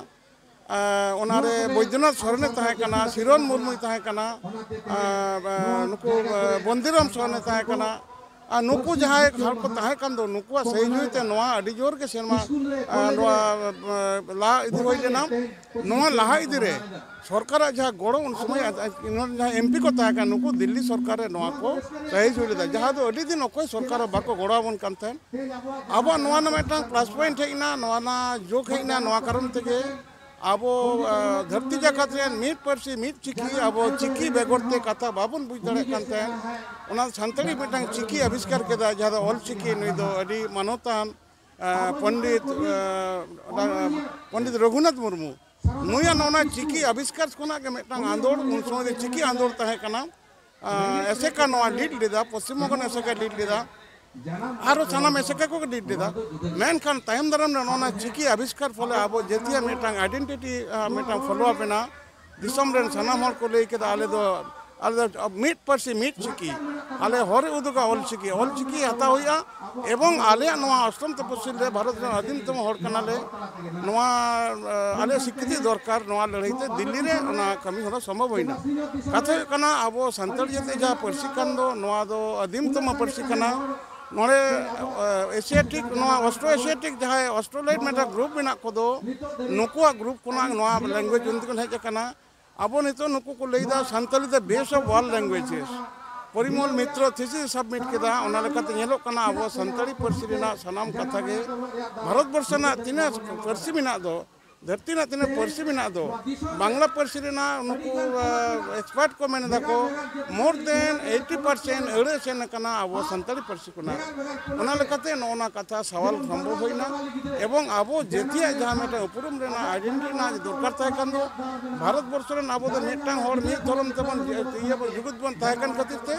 ᱟᱨ ᱚᱱᱟᱨᱮ ᱵᱳᱭᱫᱚᱱᱟᱛᱷ ᱥᱚᱨᱮᱱᱮ ᱛᱟᱦᱮᱸ ᱠᱟᱱᱟ, ᱥᱤᱨᱚᱱ ᱢᱩᱨᱢᱩᱭ ᱛᱟᱦᱮᱸ ᱠᱟᱱᱟ, ᱟᱨ, ᱟᱨ ᱱᱩᱠᱩ, ᱟᱨ ᱵᱚᱱᱫᱤᱨᱟᱢ ᱥᱚᱨᱮᱱᱮ ᱛᱟᱦᱮᱸ ᱠᱟᱱᱟ᱾ ᱟᱨ ᱱᱩᱠᱩ ᱡᱟᱦᱟᱸᱭ ᱦᱚᱲ ᱠᱚ ᱛᱟᱦᱮᱸ ᱠᱟᱱ ᱫᱚ, ᱱᱩᱠᱩᱣᱟᱜ ᱥᱟᱹᱦᱤᱡᱩᱦᱤ ᱛᱮ ᱱᱚᱣᱟ ᱟᱹᱰᱤ ᱡᱳᱨ ᱜᱮ ᱥᱮᱨᱢᱟ, ᱟᱨ ᱱᱚᱣᱟ, ᱟᱨ ᱞᱟᱦᱟ ᱤᱫᱤ ᱦᱩᱭ ᱞᱮᱱᱟ᱾ ᱱᱚᱣᱟ ᱞᱟᱦᱟ ᱤᱫᱤ ᱨᱮ ᱥᱚᱨᱠᱟᱨᱟᱜ ᱡᱟᱦᱟᱸ ᱜᱚᱲᱚ, ᱩᱱ ᱥᱚᱢᱚᱭ ᱟᱡ, ᱟᱡ, ᱱᱚᱰᱮ ᱡᱟᱦᱟᱸ ᱮᱢ ᱯᱤ ᱠᱚ ᱛᱟᱦᱮᱸ ᱠᱟᱱᱟ, ᱱᱩᱠᱩ ᱫᱤᱞᱞᱤ ᱥᱚᱨᱠᱟᱨ ᱨᱮ ᱱᱚᱣᱟ ᱠᱚ ᱥᱟᱹᱦᱤᱡᱩᱦᱤ ᱞᱮᱫᱟ, ᱡᱟᱦᱟᱸ ᱫᱚ ᱟᱹᱰᱤ ᱫᱤᱱ ᱚᱠᱚᱭ ᱥᱚᱨᱠᱟᱨ ᱦᱚᱸ ᱵᱟᱠᱚ ᱜᱚᱲᱚ ᱟᱵᱚᱱ ᱠᱟᱱ ᱛᱟᱦᱮᱸᱫ᱾ ᱟᱵᱚᱣᱟᱜ ᱱᱚᱣᱟ ᱨᱮᱱᱟᱜ ᱢᱤᱫᱴᱟᱝ ᱯᱞᱟᱥ ᱯᱚᱭᱮᱱᱴ ᱦᱮᱡ ᱮᱱᱟ, ᱱᱚᱣᱟ ᱨᱮᱱᱟᱜ ᱡᱳᱜᱽ ᱦᱮᱡ ᱮᱱᱟ, ᱱᱚᱣᱟ ᱠᱟᱨᱚᱱ ᱛᱮᱜᱮ ᱟᱵᱚ, ᱟᱸ, ᱫᱷᱟᱹᱨᱛᱤ ᱡᱟᱠᱟᱛ ᱨᱮᱱ ᱢᱤᱫ ᱯᱟᱹᱨᱥᱤ, ᱢᱤᱫ ᱪᱤᱠᱤ, ᱟᱵᱚ ᱪᱤᱠᱤ ᱵᱮᱜᱚᱨ ᱛᱮ ᱠᱟᱛᱷᱟ ᱵᱟᱵᱚᱱ ᱵᱩᱡᱽ ᱫᱟᱲᱮᱭᱟᱜ ᱠᱟᱱ ᱛᱟᱦᱮᱸᱫ᱾ ᱚᱱᱟ ᱥᱟᱱᱛᱟᱲᱤ ᱢᱤᱫᱴᱟᱝ ᱪᱤᱠᱤ ᱟᱵᱤᱥᱠᱟᱨ ᱠᱮᱫᱟ, ᱡᱟᱦᱟᱸ ᱫᱚ ᱚᱞ ᱪᱤᱠᱤ᱾ ᱱᱩᱭ ᱫᱚ ᱟᱹᱰᱤ ᱢᱟᱱᱚᱛᱟᱱ, ᱟᱸ, ᱯᱚᱱᱰᱤᱛ, ᱟᱸ, ᱯᱚᱱᱰᱤᱛ ᱨᱚᱜᱷᱩᱱᱟᱛᱷ ᱢᱩᱨᱢᱩ, ᱱᱩᱭᱟᱜ ᱱᱚᱣᱟ ᱪᱤᱠᱤ ᱟᱵᱤᱥᱠᱟᱨ ᱠᱷᱚᱱᱟᱜ ᱜᱮ ᱢᱤᱫᱴᱟᱝ ᱟᱸᱫᱳᱲ, ᱩᱱ ᱥᱚᱢᱚᱭ ᱫᱚ ᱪᱤᱠᱤ ᱟᱸᱫᱳᱲ ᱛᱟᱦᱮᱸ ᱠᱟᱱᱟ᱾ ᱟᱸ, ᱮᱥᱮᱠᱟ ᱱᱚᱣᱟ ᱞᱤᱰ ᱞᱮᱫᱟ, ᱯᱚᱥᱪᱤᱢ ᱵᱚᱝᱜᱚ ᱨᱮᱱ ᱮᱥᱮᱠᱟ ᱞᱤᱰ ᱞᱮᱫᱟ, ᱟᱨᱚ ᱥᱟᱱᱟᱢ ᱮᱥᱮᱠᱟ ᱠᱚ ᱞᱤᱰ ᱞᱮᱫᱟ᱾ ᱢᱮᱱᱠᱷᱟᱱ ᱛᱟᱭᱚᱢ ᱫᱟᱨᱟᱢ ᱨᱮ ᱱᱚᱣᱟ ᱪᱤᱠᱤ ᱟᱵᱤᱥᱠᱟᱨ ᱯᱷᱚᱞᱮ ᱟᱵᱚ ᱡᱟᱹᱛᱤᱭᱟᱜ ᱢᱤᱫᱴᱟᱝ ᱟᱭᱰᱮᱱᱴᱤᱴᱤ, ᱟᱸ, ᱢᱤᱫᱴᱟᱝ ᱯᱷᱚᱞᱳ ᱟᱯ ᱮᱱᱟ᱾ ᱫᱤᱥᱚᱢ ᱨᱮᱱ ᱥᱟᱱᱟᱢ ᱦᱚᱲ ᱠᱚ ᱞᱟᱹᱭ ᱠᱮᱫᱟ, ᱟᱞᱮ ᱫᱚ, ᱟᱞᱮ ᱫᱚ ᱢᱤᱫ ᱯᱟᱹᱨᱥᱤ, ᱢᱤᱫ ᱪᱤᱠᱤ, ᱟᱞᱮ ᱦᱚᱨ ᱮ ᱩᱫᱩᱜᱟ ᱚᱞ ᱪᱤᱠᱤ, ᱚᱞ ᱪᱤᱠᱤ ᱦᱟᱛᱟᱣ ᱦᱩᱭᱩᱜᱼᱟ᱾ ᱮᱵᱚᱝ ᱟᱞᱮᱭᱟᱜ ᱱᱚᱣᱟ ᱚᱥᱴᱚᱢ ᱛᱚᱯᱚᱥᱤᱞ ᱨᱮ ᱵᱷᱟᱨᱚᱛ ᱨᱮᱱ ᱟᱹᱫᱤᱢ ᱛᱚᱢᱚ ᱦᱚᱲ ᱠᱟᱱᱟᱞᱮ, ᱱᱚᱣᱟ, ᱟᱸ, ᱟᱞᱮ ᱥᱤᱠᱨᱤᱛᱤ ᱫᱚᱨᱠᱟᱨ᱾ ᱱᱚᱣᱟ ᱞᱟᱹᱲᱦᱟᱹᱭ ᱛᱮ ᱫᱤᱞᱞᱤ ᱨᱮ ᱚᱱᱟ ᱠᱟᱹᱢᱤ ᱦᱚᱨᱟ ᱥᱚᱢᱵᱷᱚᱵ ᱦᱩᱭᱱᱟ᱾ ᱠᱟᱛᱷᱟ ᱦᱩᱭᱩᱜ ᱠᱟᱱᱟ, ᱟᱵᱚ ᱥᱟᱱᱛᱟᱲ ᱡᱟᱹᱛᱤ ᱡᱟᱦᱟᱸ ᱯᱟᱹᱨᱥᱤ ᱠᱟᱱ ᱫᱚ, ᱱᱚᱣᱟ ᱫᱚ ᱟᱹᱫᱤᱢ ᱛᱚᱢᱚ ᱯᱟᱹᱨᱥᱤ ᱠᱟᱱᱟ᱾ ᱱᱚᱰᱮ, ᱟᱸ, ᱮᱥᱤᱭᱟᱴᱤᱠ, ᱱᱚᱣᱟ ᱚᱥᱴᱨᱳ ᱮᱥᱤᱭᱟᱴᱤᱠ ᱡᱟᱦᱟᱸᱭ ᱚᱥᱴᱨᱳᱞᱟᱭᱤᱴ ᱢᱤᱫᱴᱟᱝ ᱜᱨᱩᱯ ᱢᱮᱱᱟᱜ ᱠᱚᱫᱚ, ᱱᱩᱠᱩᱣᱟᱜ ᱜᱨᱩᱯ ᱠᱷᱚᱱᱟᱜ ᱱᱚᱣᱟ ᱞᱮᱝᱜᱩᱭᱮᱡᱽ ᱩᱱᱫᱤᱱ ᱠᱷᱚᱱ ᱦᱮᱡ ᱟᱠᱟᱱᱟ᱾ ᱟᱵᱚ ᱱᱤᱛᱚᱜ ᱱᱩᱠᱩ ᱠᱚ ᱞᱟᱹᱭᱫᱟ Santali the best of all languages᱾ Parimal Mitra thesis submit ᱠᱮᱫᱟ, ᱚᱱᱟ ᱞᱮᱠᱟᱛᱮ ᱧᱮᱞᱚᱜ ᱠᱟᱱᱟ ᱟᱵᱚ ᱥᱟᱱᱛᱟᱲᱤ ᱯᱟᱹᱨᱥᱤ ᱨᱮᱱᱟᱜ ᱥᱟᱱᱟᱢ ᱠᱟᱛᱷᱟ ᱜᱮ, ᱵᱷᱟᱨᱚᱛ ᱵᱚᱨᱥᱚ ᱨᱮᱱᱟᱜ ᱛᱤᱱᱟᱹᱜ ᱯᱟᱹᱨᱥᱤ ᱢᱮᱱᱟᱜ ᱫᱚ, ᱫᱷᱟᱹᱨᱛᱤ ᱨᱮᱱᱟᱜ ᱛᱤᱱᱟᱹᱜ ᱯᱟᱹᱨᱥᱤ ᱢᱮᱱᱟᱜ ᱫᱚ, ᱵᱟᱝᱞᱟ ᱯᱟᱹᱨᱥᱤ ᱨᱮᱱᱟᱜ ᱱᱩᱠᱩ, ᱟᱸ, ᱮᱠᱥᱯᱟᱨᱴ ᱠᱚ ᱢᱮᱱ ᱮᱫᱟ ᱠᱚ, more than eighty percent ᱟᱹᱲᱟᱹ ᱥᱮᱱ ᱟᱠᱟᱱᱟ ᱟᱵᱚ ᱥᱟᱱᱛᱟᱲᱤ ᱯᱟᱹᱨᱥᱤ ᱠᱷᱚᱱᱟᱜ᱾ ᱚᱱᱟ ᱞᱮᱠᱟᱛᱮ ᱱᱚᱜᱼᱚ ᱱᱟ ᱠᱟᱛᱷᱟ ᱥᱟᱣᱟᱞ ᱥᱚᱢᱵᱷᱚᱵ ᱦᱩᱭᱱᱟ᱾ ᱮᱵᱚᱝ ᱟᱵᱚ ᱡᱟᱹᱛᱤᱭᱟᱜ ᱡᱟᱦᱟᱸ ᱢᱤᱫᱴᱟᱝ ᱩᱯᱨᱩᱢ ᱨᱮᱱᱟᱜ, ᱟᱭᱰᱮᱱᱴᱤᱴᱤ ᱨᱮᱱᱟᱜ ᱫᱚᱨᱠᱟᱨ ᱛᱟᱦᱮᱸ ᱠᱟᱱ ᱫᱚ, ᱵᱷᱟᱨᱚᱛ ᱵᱚᱨᱥᱚ ᱨᱮᱱ ᱟᱵᱚ ᱫᱚ ᱢᱤᱫᱴᱟᱝ ᱦᱚᱲ, ᱢᱤᱫ ᱫᱷᱚᱨᱚᱢ ᱛᱮᱵᱚᱱ ᱤᱭᱟᱹ ᱵᱚᱱ ᱡᱩᱜᱩᱫ ᱵᱚᱱ ᱛᱟᱦᱮᱸ ᱠᱟᱱ ᱠᱷᱟᱹᱛᱤᱨ ᱛᱮ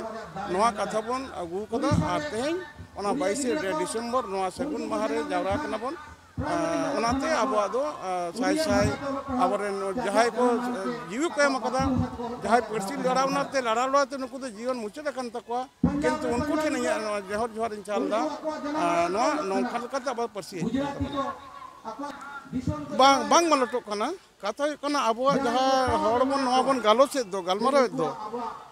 ᱱᱚᱣᱟ ᱠᱟᱛᱷᱟ ᱵᱚᱱ ᱟᱹᱜᱩ ᱠᱟᱫᱟ᱾ ᱟᱨ ᱛᱮᱦᱮᱧ ᱚᱱᱟ ᱵᱟᱭᱤᱥᱮ ᱰᱤᱥᱮᱢᱵᱚᱨ ᱱᱚᱣᱟ ᱥᱟᱹᱜᱩᱱ ᱢᱟᱦᱟ ᱨᱮ ᱡᱟᱣᱨᱟ ᱠᱟᱱᱟ ᱵᱚᱱ᱾ ᱟᱸ, ᱚᱱᱟᱛᱮ ᱟᱵᱚᱣᱟᱜ ᱫᱚ, ᱟᱸ, ᱥᱟᱭ ᱥᱟᱭ ᱟᱵᱚᱨᱮᱱ ᱡᱟᱦᱟᱸᱭ ᱠᱚ, ᱟᱸ, ᱡᱤᱣᱤ ᱠᱚ ᱮᱢ ᱟᱠᱟᱫᱟ, ᱡᱟᱦᱟᱸᱭ ᱯᱟᱹᱨᱥᱤ ᱞᱟᱲᱟᱣ ᱱᱟ ᱛᱮ ᱞᱟᱲᱟᱣ ᱞᱟᱲᱟᱣ ᱛᱮ ᱱᱩᱠᱩ ᱫᱚ ᱡᱤᱭᱚᱱ ᱢᱩᱪᱟᱹᱫ ᱟᱠᱟᱱ ᱛᱟᱠᱚᱣᱟ, ᱠᱤᱱᱛᱩ ᱩᱱᱠᱩ ᱴᱷᱮᱱ ᱤᱧᱟᱹᱜ ᱱᱚᱣᱟ ᱡᱚᱦᱚᱨ ᱡᱚᱦᱟᱨ ᱤᱧ ᱪᱟᱞ ᱮᱫᱟ᱾ ᱟᱸ, ᱱᱚᱣᱟ ᱱᱚᱝᱠᱟ ᱞᱮᱠᱟᱛᱮ ᱟᱵᱚᱣᱟᱜ ᱯᱟᱹᱨᱥᱤ ᱦᱮᱡ ᱟᱠᱟᱱ ᱛᱟᱵᱚᱱᱟ᱾ ᱵᱟᱝ, ᱵᱟᱝ ᱢᱟᱞᱚᱴᱚᱜ ᱠᱟᱱᱟ᱾ ᱠᱟᱛᱷᱟ ᱦᱩᱭᱩᱜ ᱠᱟᱱᱟ, ᱟᱵᱚᱣᱟᱜ ᱡᱟᱦᱟᱸ ᱦᱚᱲ ᱵᱚᱱ ᱱᱚᱣᱟ ᱵᱚᱱ ᱜᱟᱞᱚᱪᱮᱫ ᱫᱚ, ᱜᱟᱞᱢᱟᱨᱟᱣᱮᱫ ᱫᱚ,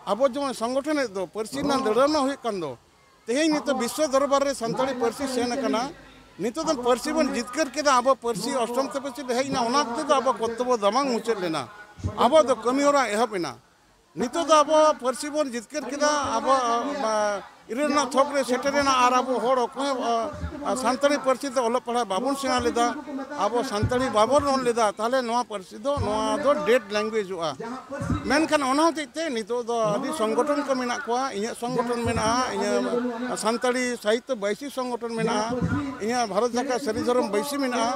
ᱟᱵᱚ ᱡᱮᱢᱚᱱ ᱥᱚᱝᱜᱚᱴᱷᱚᱱᱮᱫ ᱫᱚ, ᱯᱟᱹᱨᱥᱤ ᱨᱮᱱᱟᱜ ᱫᱟᱹᱲᱟᱹᱣᱱᱟ ᱦᱩᱭᱩᱜ ᱠᱟᱱ ᱫᱚ, ᱛᱮᱦᱮᱧ ᱱᱤᱛᱚᱜ ᱵᱤᱥᱥᱚ ᱫᱚᱨᱵᱟᱨ ᱨᱮ ᱥᱟᱱᱛᱟᱲᱤ ᱯᱟᱹᱨᱥᱤ ᱥᱮᱱ ᱟᱠᱟᱱᱟ᱾ ᱱᱤᱛᱚᱜ ᱫᱚ ᱯᱟᱹᱨᱥᱤ ᱵᱚᱱ ᱡᱤᱛᱠᱟᱹᱨ ᱠᱮᱫᱟ, ᱟᱵᱚ ᱯᱟᱹᱨᱥᱤ ᱚᱥᱴᱚᱢ ᱛᱚᱯᱚᱥᱤᱞ ᱨᱮ ᱦᱮᱡ ᱮᱱᱟ, ᱚᱱᱟ ᱛᱮᱫᱚ ᱟᱵᱚ ᱠᱚᱨᱛᱚᱵᱽᱵᱚ ᱫᱟᱢᱟᱝ ᱢᱩᱪᱟᱹᱫ ᱞᱮᱱᱟ, ᱟᱵᱚ ᱫᱚ ᱠᱟᱹᱢᱤ ᱦᱚᱨᱟ ᱮᱦᱚᱵ ᱮᱱᱟ᱾ ᱱᱤᱛᱚᱜ ᱫᱚ ᱟᱵᱚ ᱯᱟᱹᱨᱥᱤ ᱵᱚᱱ ᱡᱤᱛᱠᱟᱹᱨ ᱠᱮᱫᱟ, ᱟᱵᱚ, ᱟ, ᱤᱨᱟᱹᱞ ᱨᱮᱱᱟᱜ ᱛᱷᱚᱠ ᱨᱮ ᱥᱮᱴᱮᱨ ᱮᱱᱟ, ᱟᱨ ᱟᱵᱚ ᱦᱚᱲ ᱚᱠᱚᱭ ᱦᱚᱸ, ᱟ, ᱟ, ᱥᱟᱱᱛᱟᱲᱤ ᱯᱟᱹᱨᱥᱤ ᱛᱮ ᱚᱞᱚᱜ ᱯᱟᱲᱦᱟᱜ ᱵᱟᱵᱚᱱ ᱥᱮᱬᱟ ᱞᱮᱫᱟ, ᱟᱵᱚ ᱥᱟᱱᱛᱟᱲᱤ ᱵᱟᱵᱚᱱ ᱨᱚᱲ ᱞᱮᱫᱟ, ᱛᱟᱦᱚᱞᱮ ᱱᱚᱣᱟ ᱯᱟᱹᱨᱥᱤ ᱫᱚ, ᱱᱚᱣᱟ ᱫᱚ dead languageᱚᱜᱼᱟ᱾ ᱢᱮᱱᱠᱷᱟᱱ ᱚᱱᱟ ᱦᱚᱛᱮᱡ ᱛᱮ ᱱᱤᱛᱚᱜ ᱫᱚ ᱟᱹᱰᱤ ᱥᱚᱝᱜᱚᱴᱷᱚᱱ ᱠᱚ ᱢᱮᱱᱟᱜ ᱠᱚᱣᱟ, ᱤᱧᱟᱹᱜ ᱥᱚᱝᱜᱚᱴᱷᱚᱱ ᱢᱮᱱᱟᱜᱼᱟ, ᱤᱧᱟᱹᱜ ᱥᱟᱱᱛᱟᱲᱤ ᱥᱟᱦᱤᱛᱛᱚ ᱵᱟᱹᱭᱥᱤ ᱥᱚᱝᱜᱚᱴᱷᱚᱱ ᱢᱮᱱᱟᱜᱼᱟ, ᱤᱧᱟᱹᱜ ᱵᱷᱟᱨᱚᱛ ᱡᱟᱠᱟᱛ ᱥᱟᱹᱨᱤ ᱫᱷᱚᱨᱚᱢ ᱵᱟᱹᱭᱥᱤ ᱢᱮᱱᱟᱜᱼᱟ᱾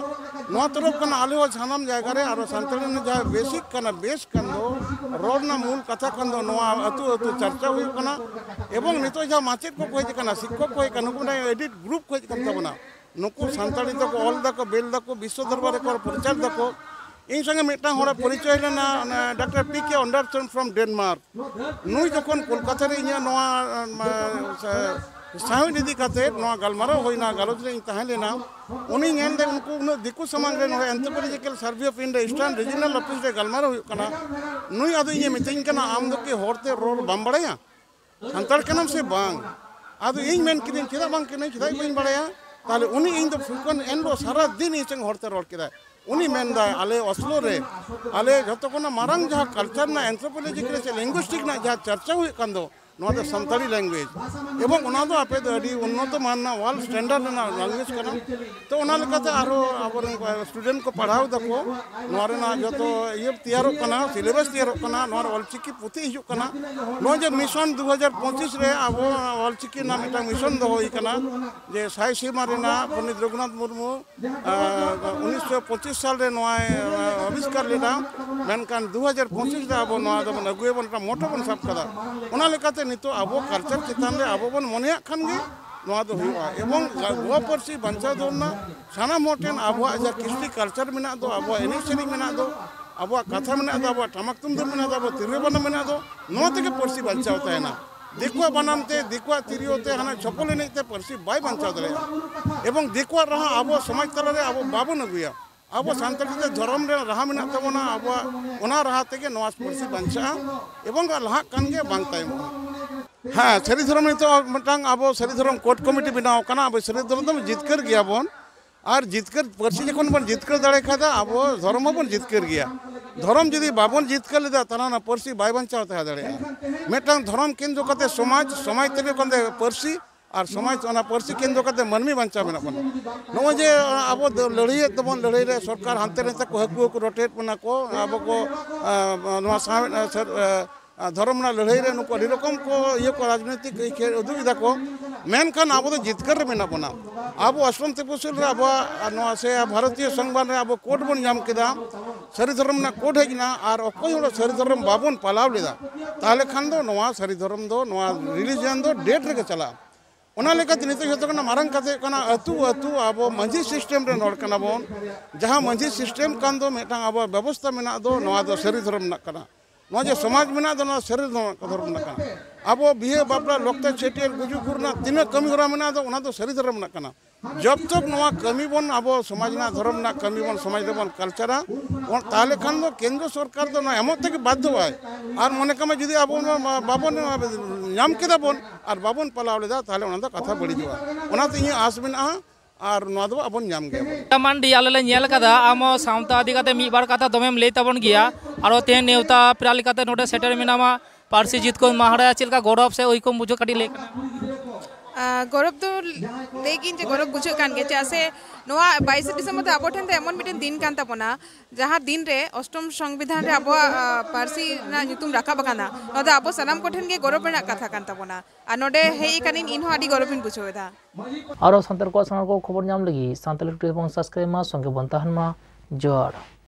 ᱱᱚᱣᱟ ᱛᱚᱨᱚᱯ ᱠᱷᱚᱱ ᱟᱞᱮ ᱦᱚᱸ ᱥᱟᱱᱟᱢ ᱡᱟᱭᱜᱟ ᱨᱮ ᱟᱨᱚ ᱥᱟᱱᱛᱟᱲᱤ ᱨᱮᱱᱟᱜ ᱡᱟᱦᱟᱸ basic ᱠᱟᱱᱟ, base ᱠᱟᱱ ᱫᱚ, ᱨᱚᱲ ᱨᱮᱱᱟᱜ ᱢᱩᱞ ᱠᱟᱛᱷᱟ ᱠᱟᱱ ᱫᱚ, ᱱᱚᱣᱟ ᱟᱹᱛᱩ ᱟᱹᱛᱩ ᱪᱟᱨᱪᱟ ᱦᱩᱭᱩᱜ ᱠᱟᱱᱟ᱾ ᱮᱵᱚᱝ ᱱᱤᱛᱚᱜ ᱡᱟᱦᱟᱸ ᱢᱟᱪᱮᱫ ᱠᱚᱠᱚ ᱦᱮᱡ ᱟᱠᱟᱱᱟ, ᱥᱤᱠᱠᱷᱚᱠ ᱠᱚ ᱦᱮᱡ ᱟᱠᱟᱱᱟ, ᱱᱩᱠᱩ ᱢᱤᱫᱴᱟᱝ elite group ᱠᱚ ᱦᱮᱡ ᱟᱠᱟᱱ ᱛᱟᱵᱚᱱᱟ᱾ ᱱᱩᱠᱩ ᱥᱟᱱᱛᱟᱲᱤ ᱛᱮᱠᱚ ᱚᱞ ᱫᱟᱠᱚ, ᱵᱮᱞ ᱫᱟᱠᱚ, ᱵᱤᱥᱥᱚ ᱫᱚᱨᱵᱟᱨ ᱨᱮᱠᱚ ᱯᱨᱚᱪᱟᱨ ᱫᱟᱠᱚ᱾ ᱤᱧ ᱥᱚᱸᱜᱮ ᱢᱤᱫᱴᱟᱝ ᱦᱚᱲᱮ ᱯᱚᱨᱤᱪᱚᱭ ᱞᱮᱱᱟ, ᱚᱱᱟ doctor P K Anderson from Denmark᱾ ᱱᱩᱭ ᱡᱚᱠᱷᱚᱱ ᱠᱚᱞᱠᱟᱛᱟ ᱨᱮ ᱤᱧᱟᱹᱜ ᱱᱚᱣᱟ, ᱟᱢ, ᱥᱟ-, ᱥᱟᱶᱦᱮᱫ ᱤᱫᱤ ᱠᱟᱛᱮ ᱱᱚᱣᱟ ᱜᱟᱞᱢᱟᱨᱟᱣ ᱦᱩᱭᱱᱟ, ᱜᱟᱞᱚᱪ ᱨᱮ ᱤᱧ ᱛᱟᱦᱮᱸ ᱞᱮᱱᱟ, ᱩᱱᱤ ᱧᱮᱞ ᱫᱟᱭ ᱩᱱᱠᱩ ᱩᱱᱟᱹᱜ ᱫᱤᱠᱩ ᱥᱟᱢᱟᱝ ᱨᱮ ᱱᱚᱰᱮ Anthropological Survey of India Eastern Regional Office ᱨᱮ ᱜᱟᱞᱢᱟᱨᱟᱣ ᱦᱩᱭᱩᱜ ᱠᱟᱱᱟ᱾ ᱱᱩᱭ ᱟᱫᱚ ᱤᱧᱮ ᱢᱤᱛᱟᱹᱧ ᱠᱟᱱᱟ, "ᱟᱢ ᱫᱚ ᱠᱤ ᱦᱚᱲᱛᱮ ᱨᱚᱲ ᱵᱟᱢ ᱵᱟᱲᱟᱭᱟ? ᱥᱟᱱᱛᱟᱲ ᱠᱟᱱᱟᱢ ᱥᱮ ᱵᱟᱝ?" ᱟᱫᱚ ᱤᱧ ᱢᱮᱱ ᱠᱤᱫᱟᱹᱧ, "ᱪᱮᱫᱟᱜ ᱵᱟᱝ ᱠᱟᱹᱱᱟᱹᱧ, ᱪᱮᱫᱟᱜ ᱵᱟᱹᱧ ᱵᱟᱲᱟᱭᱟ?" ᱛᱟᱦᱞᱮ ᱩᱱᱤ ᱤᱧ ᱫᱚ ᱯᱷᱩᱠᱚᱱ ᱮᱱᱦᱤᱞᱳᱜ ᱥᱟᱨᱟ ᱫᱤᱱ ᱤᱧ ᱥᱟᱝ ᱦᱚᱲᱛᱮ ᱨᱚᱲ ᱠᱮᱫᱟᱭ᱾ ᱩᱱᱤ ᱢᱮᱱᱫᱟᱭ, ᱟᱞᱮ ᱚᱥᱞᱳ ᱨᱮ ᱟᱞᱮ ᱡᱷᱚᱛᱚ ᱠᱷᱚᱱᱟᱜ ᱢᱟᱨᱟᱝ ᱡᱟᱦᱟᱸ culture ᱨᱮᱱᱟᱜ, anthropological ᱥᱮ linguistic ᱨᱮᱱᱟᱜ ᱡᱟᱦᱟᱸ ᱪᱟᱨᱪᱟ ᱦᱩᱭᱩᱜ ᱠᱟᱱ ᱫᱚ, ᱱᱚᱣᱟ ᱫᱚ ᱥᱟᱱᱛᱟᱲᱤ language᱾ ᱮᱵᱚᱝ ᱚᱱᱟ ᱫᱚ ᱟᱯᱮ ᱫᱚ ᱟᱹᱰᱤ ᱩᱱᱱᱚᱛᱚ ᱢᱟᱱ ᱨᱮᱱᱟᱜ world standard ᱨᱮᱱᱟᱜ language ᱠᱟᱱᱟ᱾ ᱛᱚ ᱚᱱᱟ ᱞᱮᱠᱟᱛᱮ ᱟᱨᱦᱚᱸ ᱟᱵᱚᱨᱮᱱ student ᱠᱚ ᱯᱟᱲᱦᱟᱣ ᱫᱟᱠᱚ, ᱱᱚᱣᱟ ᱨᱮᱱᱟᱜ ᱡᱚᱛᱚ ᱤᱭᱟᱹ ᱛᱮᱭᱟᱨᱚᱜ ᱠᱟᱱᱟ, syllabus ᱛᱮᱭᱟᱨᱚᱜ ᱠᱟᱱᱟ, ᱱᱚᱣᱟ ᱨᱮ ᱚᱞᱪᱤᱠᱤ ᱯᱩᱛᱷᱤ ᱦᱤᱡᱩᱜ ᱠᱟᱱᱟ᱾ ᱱᱚᱜᱼᱚᱭ ᱡᱮ mission ᱫᱩ ᱦᱟᱡᱟᱨ ᱯᱚᱸᱪᱤᱥ ᱨᱮ ᱟᱵᱚ ᱚᱞᱪᱤᱠᱤ ᱨᱮᱱᱟᱜ ᱢᱤᱫᱴᱟᱝ mission ᱫᱚᱦᱚ ᱦᱩᱭ ᱠᱟᱱᱟ, ᱡᱮ ᱥᱟᱭ ᱥᱮᱨᱢᱟ ᱨᱮᱱᱟᱜ ᱯᱚᱱᱰᱤᱛ ᱨᱚᱜᱷᱩᱱᱟᱛᱷ ᱢᱩᱨᱢᱩ, ᱟᱨ ᱩᱱᱤᱥᱥᱚ ᱯᱚᱸᱪᱤᱥ ᱥᱟᱞ ᱨᱮ ᱱᱚᱣᱟᱭ, ᱟᱨ, ᱟᱵᱤᱥᱠᱟᱨ ᱞᱮᱫᱟ, ᱢᱮᱱᱠᱷᱟᱱ ᱫᱩ ᱦᱟᱡᱟᱨ ᱯᱚᱸᱪᱤᱥ ᱨᱮ ᱟᱵᱚ ᱱᱚᱣᱟ ᱫᱚᱵᱚᱱ ᱟᱹᱜᱩᱭᱟᱵᱚᱱ, ᱢᱤᱫᱴᱟᱝ motto ᱵᱚᱱ ᱥᱟᱵ ᱠᱟᱫᱟ᱾ ᱚᱱᱟ ᱞᱮᱠᱟᱛᱮ ᱱᱤᱛᱚᱜ ᱟᱵᱚ culture ᱪᱮᱛᱟᱱ ᱨᱮ ᱟᱵᱚ ᱵᱚᱱ ᱢᱚᱱᱮᱭᱟᱜ ᱠᱷᱟᱱ ᱜᱮ ᱱᱚᱣᱟ ᱫᱚ ᱦᱩᱭᱩᱜᱼᱟ᱾ ᱮᱵᱚᱝ ᱜᱚ ᱯᱟᱹᱨᱥᱤ ᱵᱟᱧᱪᱟᱣ ᱫᱚᱦᱚ ᱨᱮᱱᱟᱜ ᱥᱟᱱᱟᱢ ᱦᱚᱲ ᱴᱷᱮᱱ ᱟᱵᱚᱣᱟᱜ ᱡᱟᱦᱟᱸ ᱠᱨᱤᱥᱴᱤ ᱠᱟᱞᱪᱟᱨ ᱢᱮᱱᱟᱜ ᱫᱚ, ᱟᱵᱚᱣᱟᱜ ᱮᱱᱮᱡ ᱥᱮᱨᱮᱧ ᱢᱮᱱᱟᱜ ᱫᱚ, ᱟᱵᱚᱣᱟᱜ ᱠᱟᱛᱷᱟ ᱢᱮᱱᱟᱜ ᱫᱚ, ᱟᱵᱚᱣᱟᱜ ᱴᱟᱢᱟᱠ ᱛᱩᱢᱫᱟᱜ ᱢᱮᱱᱟᱜ ᱫᱚ, ᱟᱵᱚᱣᱟᱜ ᱛᱤᱨᱭᱳ ᱵᱟᱱᱟᱢ ᱢᱮᱱᱟᱜ ᱫᱚ, ᱱᱚᱣᱟ ᱛᱮᱜᱮ ᱯᱟᱹᱨᱥᱤ ᱵᱟᱧᱪᱟᱣ ᱛᱟᱦᱮᱱᱟ᱾ ᱫᱤᱠᱩᱣᱟᱜ ᱵᱟᱱᱟᱢ ᱛᱮ, ᱫᱤᱠᱩᱣᱟᱜ ᱛᱤᱨᱭᱳ ᱛᱮ, ᱦᱟᱱᱟ ᱪᱷᱚᱯᱚᱞ ᱮᱱᱮᱡ ᱛᱮ ᱯᱟᱹᱨᱥᱤ ᱵᱟᱭ ᱵᱟᱧᱪᱟᱣ ᱫᱟᱲᱮᱭᱟᱜᱼᱟ᱾ ᱮᱵᱚᱝ ᱫᱤᱠᱩᱣᱟᱜ ᱨᱟᱦᱟ ᱟᱵᱚ ᱥᱚᱢᱟᱡᱽ ᱛᱟᱞᱟᱨᱮ ᱟᱵᱚ ᱵᱟᱵᱚᱱ ᱟᱹᱜᱩᱭᱟ, ᱟᱵᱚ ᱥᱟᱱᱛᱟᱲᱤ ᱛᱮ ᱫᱷᱚᱨᱚᱢ ᱨᱮ ᱨᱟᱦᱟ ᱢᱮᱱᱟᱜ ᱛᱟᱵᱚᱱᱟ, ᱟᱵᱚᱣᱟᱜ ᱚᱱᱟ ᱨᱟᱦᱟ ᱛᱮᱜᱮ ᱱᱚᱣᱟ ᱯᱟᱹᱨᱥᱤ ᱵᱟᱧᱪᱟᱜᱼᱟ ᱮᱵᱚᱝ ᱞᱟᱦᱟᱜ ᱠᱟᱱ ᱜᱮᱭᱟ, ᱵᱟᱝ ᱛᱟᱭᱚᱢᱚᱜᱼᱟ᱾ ᱦᱮᱸ, ᱥᱟᱹᱨᱤ ᱫᱷᱚᱨᱚᱢ ᱱᱤᱛᱚᱜ ᱢᱤᱫᱴᱟᱝ ᱟᱵᱚ ᱥᱟᱹᱨᱤ ᱫᱷᱚᱨᱚᱢ ᱠᱳᱰ ᱠᱚᱢᱤᱴᱤ ᱵᱮᱱᱟᱣ ᱠᱟᱱᱟ, ᱟᱵᱚ ᱥᱟᱹᱨᱤ ᱫᱷᱚᱨᱚᱢ ᱫᱚ ᱡᱤᱛᱠᱟᱹᱨ ᱜᱮᱭᱟᱵᱚᱱ᱾ ᱟᱨ ᱡᱤᱛᱠᱟᱹᱨ, ᱯᱟᱹᱨᱥᱤ ᱡᱚᱠᱷᱚᱱ ᱵᱚᱱ ᱡᱤᱛᱠᱟᱹᱨ ᱫᱟᱲᱮ ᱠᱷᱟᱡ ᱫᱚ ᱟᱵᱚ ᱫᱷᱚᱨᱚᱢ ᱦᱚᱸᱵᱚᱱ ᱡᱤᱛᱠᱟᱹᱨ ᱜᱮᱭᱟ᱾ ᱫᱷᱚᱨᱚᱢ ᱡᱩᱫᱤ ᱵᱟᱵᱚᱱ ᱡᱤᱛᱠᱟᱹᱨ ᱞᱮᱫᱟ, ᱛᱟᱦᱞᱮ ᱚᱱᱟ ᱯᱟᱹᱨᱥᱤ ᱵᱟᱭ ᱵᱟᱧᱪᱟᱣ ᱛᱟᱦᱮᱸ ᱫᱟᱲᱮᱭᱟᱜᱼᱟ᱾ ᱢᱤᱫᱴᱟᱝ ᱫᱷᱚᱨᱚᱢ ᱠᱮᱱᱫᱨᱚ ᱠᱟᱛᱮ ᱥᱚᱢᱟᱡᱽ, ᱥᱚᱢᱟᱡᱽ ᱠᱮᱱᱫᱨᱚ ᱠᱟᱛᱮ ᱯᱟᱹᱨᱥᱤ, ᱟᱨ ᱥᱚᱢᱟᱡᱽ, ᱚᱱᱟ ᱯᱟᱹᱨᱥᱤ ᱠᱮᱱᱫᱨᱚ ᱠᱟᱛᱮ ᱢᱟᱹᱱᱢᱤ ᱵᱟᱧᱪᱟᱣ ᱢᱮᱱᱟᱜ ᱵᱚᱱᱟ᱾ ᱱᱚᱜᱼᱚᱭ ᱡᱮ ᱟᱵᱚ ᱫᱚ ᱞᱟᱹᱲᱦᱟᱹᱭᱮᱫ ᱛᱟᱵᱚᱱ, ᱞᱟᱹᱲᱦᱟᱹᱭ ᱨᱮ ᱥᱚᱨᱠᱟᱨ ᱦᱟᱱᱛᱮ ᱱᱟᱛᱮ ᱠᱚ ᱦᱟᱹᱠᱩ ᱦᱟᱹᱠᱩ ᱨᱚᱴᱮᱫ ᱵᱚᱱᱟ ᱠᱚ, ᱟᱵᱚ ᱠᱚ, ᱟᱸ, ᱱᱚᱣᱟ ᱥᱟᱶ, ᱟᱸ, ᱥᱟᱨ-, ᱟᱸ, ᱟᱸ, ᱫᱷᱚᱨᱚᱢ ᱨᱮᱱᱟᱜ ᱞᱟᱹᱲᱦᱟᱹᱭ ᱨᱮ ᱱᱩᱠᱩ ᱟᱹᱰᱤ ᱨᱚᱠᱚᱢ ᱠᱚ ᱤᱭᱟᱹ ᱠᱚ ᱨᱟᱡᱽᱱᱳᱭᱛᱤᱠ ᱟᱹᱭᱠᱟᱹᱣ ᱩᱫᱩᱜ ᱮᱫᱟ ᱠᱚ᱾ ᱢᱮᱱᱠᱷᱟᱱ ᱟᱵᱚ ᱫᱚ ᱡᱤᱛᱠᱟᱹᱨ ᱨᱮ ᱢᱮᱱᱟᱜ ᱵᱚᱱᱟ᱾ ᱟᱵᱚ ᱚᱥᱴᱚᱢ ᱛᱤᱯᱚᱥᱤᱞ ᱨᱮ ᱟᱵᱚᱣᱟᱜ ᱱᱚᱣᱟ ᱥᱮ ᱵᱷᱟᱨᱚᱛᱤᱭᱚ ᱥᱚᱝᱵᱤᱫᱷᱟᱱ ᱨᱮ ᱟᱵᱚ ᱠᱳᱰ ᱵᱚᱱ ᱧᱟᱢ ᱠᱮᱫᱟ, ᱥᱟᱹᱨᱤ ᱫᱷᱚᱨᱚᱢ ᱨᱮᱱᱟᱜ ᱠᱳᱰ ᱦᱮᱡ ᱮᱱᱟ, ᱟᱨ ᱚᱠᱚᱭ ᱦᱚᱲ ᱥᱟᱹᱨᱤ ᱫᱷᱚᱨᱚᱢ ᱵᱟᱵᱚᱱ ᱯᱟᱞᱟᱣ ᱞᱮᱫᱟ, ᱛᱟᱦᱚᱞᱮ ᱠᱷᱟᱱ ᱫᱚ ᱱᱚᱣᱟ ᱥᱟᱹᱨᱤ ᱫᱷᱚᱨᱚᱢ ᱫᱚ, ᱱᱚᱣᱟ religion ᱫᱚ dead ᱨᱮᱜᱮ ᱪᱟᱞᱟᱜᱼᱟ᱾ ᱚᱱᱟ ᱞᱮᱠᱟᱛᱮ ᱱᱤᱛᱚᱜ ᱡᱚᱛᱚ ᱠᱷᱚᱱᱟᱜ ᱢᱟᱨᱟᱝ ᱠᱟᱛᱷᱟ ᱦᱩᱭᱩᱜ ᱠᱟᱱᱟ, ᱟᱹᱛᱩ ᱟᱹᱛᱩ ᱟᱵᱚ ᱢᱟᱹᱡᱷᱤ system ᱨᱮᱱ ᱦᱚᱲ ᱠᱟᱱᱟ ᱵᱚᱱ᱾ ᱡᱟᱦᱟᱸ ᱢᱟᱹᱡᱷᱤ system ᱠᱟᱱ ᱫᱚ, ᱢᱤᱫᱴᱟᱝ ᱟᱵᱚᱣᱟᱜ ᱵᱮᱵᱚᱥᱛᱷᱟ ᱢᱮᱱᱟᱜ ᱫᱚ, ᱱᱚᱣᱟ ᱫᱚ ᱥᱟᱹᱨᱤ ᱫᱷᱚᱨᱚᱢ ᱨᱮᱱᱟᱜ ᱠᱟᱱᱟ᱾ ᱱᱚᱣᱟ ᱡᱮ ᱥᱚᱢᱟᱡᱽ ᱢᱮᱱᱟᱜ ᱫᱚ, ᱱᱚᱣᱟ ᱥᱟᱹᱨᱤ ᱫᱷᱚᱨᱚᱢ, ᱫᱷᱚᱨᱚᱢ ᱨᱮᱱᱟᱜ ᱠᱟᱱᱟ᱾ ᱟᱵᱚ ᱵᱤᱦᱟᱹ, ᱵᱟᱯᱞᱟ, ᱞᱚᱠᱛᱮ, ᱪᱷᱟᱹᱴᱭᱟᱹᱨ, ᱜᱩᱡᱩᱜ, ᱜᱩᱨ ᱨᱮᱱᱟᱜ ᱛᱤᱱᱟᱹᱜ ᱠᱟᱹᱢᱤ ᱦᱚᱨᱟ ᱢᱮᱱᱟᱜ ᱫᱚ, ᱚᱱᱟ ᱫᱚ ᱥᱟᱹᱨᱤ ᱫᱷᱚᱨᱚᱢ ᱨᱮᱱᱟᱜ ᱠᱟᱱᱟ᱾ ᱡᱚᱵ ᱛᱚᱠ ᱱᱚᱣᱟ ᱠᱟᱹᱢᱤ ᱵᱚᱱ, ᱟᱵᱚ ᱥᱚᱢᱟᱡᱽ ᱨᱮᱱᱟᱜ, ᱫᱷᱚᱨᱚᱢ ᱨᱮᱱᱟᱜ ᱠᱟᱹᱢᱤ ᱵᱚᱱ ᱥᱚᱢᱟᱡᱽ ᱨᱮᱵᱚᱱ ᱠᱟᱞᱪᱟᱨᱟ, ᱚᱱ-, ᱛᱟᱦᱚᱞᱮ ᱠᱷᱟᱱ ᱫᱚ ᱠᱮᱱᱫᱨᱚ ᱥᱚᱨᱠᱟᱨ ᱫᱚ ᱱᱚᱣᱟ ᱮᱢᱚᱜ ᱛᱮᱜᱮ ᱵᱟᱫᱽᱫᱷᱚᱜᱼᱟᱭ᱾ ᱟᱨ ᱢᱚᱱᱮ ᱠᱟᱜ ᱢᱮ, ᱡᱩᱫᱤ ᱟᱵᱚ ᱱᱚᱣᱟ ᱵᱟᱵᱚᱱ ᱧᱟᱢ ᱠᱮᱫᱟ ᱵᱚᱱ ᱟᱨ ᱵᱟᱵᱚᱱ ᱯᱟᱞᱟᱣ ᱞᱮᱫᱟ, ᱛᱟᱦᱚᱞᱮ ᱚᱱᱟ ᱫᱚ ᱠᱟᱛᱷᱟ ᱵᱟᱹᱲᱤᱡᱚᱜᱼᱟ᱾ ᱚᱱᱟᱛᱮ ᱤᱧᱟᱹᱜ ᱟᱸᱥ ᱢᱮᱱᱟᱜᱼᱟ, ᱟᱨ ᱱᱚᱣᱟ ᱫᱚ ᱟᱵᱚᱱ ᱧᱟᱢ ᱜᱮᱭᱟ ᱵᱚᱱ᱾ ᱢᱟᱱᱰᱤ, ᱟᱞᱮ ᱞᱮ ᱧᱮᱞ ᱠᱟᱫᱟ, ᱟᱢ ᱦᱚᱸ ᱥᱟᱶᱛᱟ ᱤᱫᱤ ᱠᱟᱛᱮ ᱢᱤᱫ ᱵᱟᱨ ᱠᱟᱛᱷᱟ ᱫᱚᱢᱮᱢ ᱞᱟᱹᱭ ᱛᱟᱵᱚᱱ ᱜᱮᱭᱟ, ᱟᱨᱚ ᱛᱮᱦᱮᱧ ᱱᱮᱣᱛᱟ ᱯᱮᱲᱟ ᱞᱮᱠᱟᱛᱮ ᱱᱚᱰᱮ ᱥᱮᱴᱮᱨ ᱢᱮᱱᱟᱢᱟ, ᱯᱟᱹᱨᱥᱤ ᱡᱤᱛᱠᱟᱹᱨ ᱢᱟᱦᱟ ᱨᱮ ᱪᱮᱫ ᱞᱮᱠᱟ ᱜᱚᱨᱚᱵᱽ ᱥᱮ ᱟᱹᱭᱠᱟᱹᱢ ᱵᱩᱡᱷᱟᱹᱣ, ᱠᱟᱹᱴᱤᱡ ᱞᱟᱹᱭ ᱠᱟᱱᱟ? ᱟᱸ, ᱜᱚᱨᱚᱵᱽ ᱫᱚ ᱞᱟᱹᱭ ᱜᱤᱧ ᱡᱮ ᱜᱚᱨᱚᱵᱽ ᱵᱩᱡᱷᱟᱹᱜ ᱠᱟᱱ ᱜᱮᱭᱟ, ᱪᱮᱫᱟᱜ ᱥᱮ ᱱᱚᱣᱟ ᱵᱟᱭᱤᱥᱮ ᱰᱤᱥᱮᱢᱵᱚᱨ ᱫᱚ ᱟᱵᱚ ᱴᱷᱮᱱ ᱫᱚ ᱮᱢᱚᱱ ᱢᱤᱫᱴᱮᱱ ᱫᱤᱱ ᱠᱟᱱ ᱛᱟᱵᱚᱱᱟ, ᱡᱟᱦᱟᱸ ᱫᱤᱱ ᱨᱮ ᱚᱥᱴᱚᱢ ᱥᱚᱝᱵᱤᱫᱷᱟᱱ ᱨᱮ ᱟᱵᱚᱣᱟᱜ, ᱟᱸ, ᱯᱟᱹᱨᱥᱤ ᱨᱮᱱᱟᱜ ᱧᱩᱛᱩᱢ ᱨᱟᱠᱟᱵ ᱟᱠᱟᱱᱟ᱾ ᱱᱚᱣᱟ ᱫᱚ ᱟᱵᱚ ᱥᱟᱱᱟᱢ ᱠᱚᱴᱷᱮᱱ ᱜᱮ ᱜᱚᱨᱚᱵᱽ ᱨᱮᱱᱟᱜ ᱠᱟᱛᱷᱟ ᱠᱟᱱ ᱛᱟᱵᱚᱱᱟ᱾ ᱟᱨ ᱱᱚᱰᱮ ᱦᱮᱡ ᱟᱠᱟᱱᱤᱧ, ᱤᱧ ᱦᱚᱸ ᱟᱹᱰᱤ ᱜᱚᱨᱚᱵᱽ ᱤᱧ ᱵᱩᱡᱷᱟᱹᱣ ᱮᱫᱟ᱾ ᱟᱨᱚ ᱥᱟᱱᱛᱟᱲ ᱠᱚᱣᱟᱜ ᱥᱟᱱᱟᱢ ᱠᱚ ᱠᱷᱚᱵᱚᱨ ᱧᱟᱢ ᱞᱟᱹᱜᱤᱫ ᱥᱟᱱᱛᱟᱲᱤ ᱴᱩᱰᱮ ᱮᱵᱚᱝ subscribe ᱢᱟ, ᱥᱚᱸᱜᱮ ᱵᱚᱱ ᱛᱟᱦᱮᱱ ᱢᱟ᱾ ᱡᱚᱦᱟᱨ᱾